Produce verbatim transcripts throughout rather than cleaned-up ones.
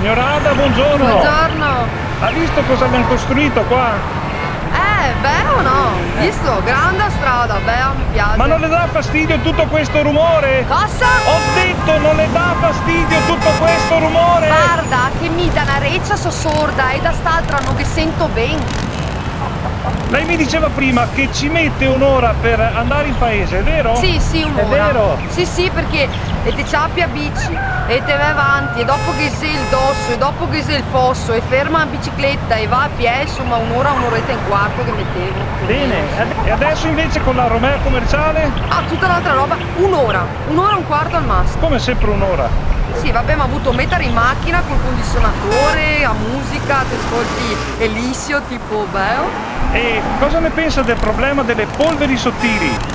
Signora Ada, buongiorno. Buongiorno. Ha visto cosa abbiamo costruito qua? Eh, beo, no? Visto? Granda strada, bea, me piaxe. Ma non le dà fastidio tutto questo rumore? Cosa? Ho detto, non le dà fastidio tutto questo rumore? Varda che mi da na recia so sorda e da st'altra no ghe sento ben. Lei mi diceva prima che ci mette un'ora per andare in paese, è vero? Sì, sì, un'ora. È vero? Sì, sì, perché e te ciapi a bici, e te ve vanti, e dopo ghe xe el doso, e dopo ghe xe el foso, e ferma a bicicleta, e va a pie, insoma, un'ora, un'oreta e un quarto che metevo, più o meno, sì. Bene, e adesso invece con la Romea commerciale? Ah, tuta n'altra roba, un'ora, un'ora e un quarto al massimo. Come sempre un'ora? Sì, vabbè, ma ho vuto metere in machina col condizionatore, a musica, te scolti Elisio, tipo, beo. E cosa ne pensa del problema delle polveri sottili?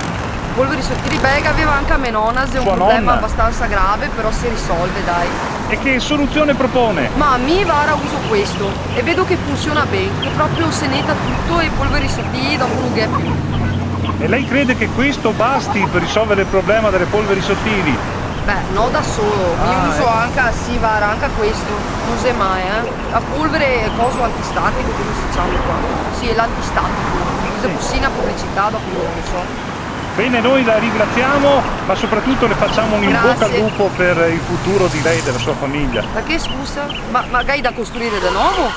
Polveri sottili, beh, che gaveva anca me nona, xe un problema abastansa grave, però se risolve, dai. E che soluzione propone? Ma mi, vara, uso questo e vedo che funsiona ben, che proprio se neta tuto e polveri sottili dopo no ghe xe più. E lei crede che questo basti per risolvere il problema delle polveri sottili? Beh, no da solo, mi uso anca, sì, vara, anca questo, no xe male, eh. La polvere, coso antistatico, come se ciama qua? Sì, xe l'antistatico. Xe cusì na publicità, dopo no lo so. Bene, noi la ringraziamo, ma soprattutto le facciamo un in bocca al lupo per il futuro di lei e della sua famiglia. Grazie. Ma che scusa? Ma, ma che hai da costruire de novo?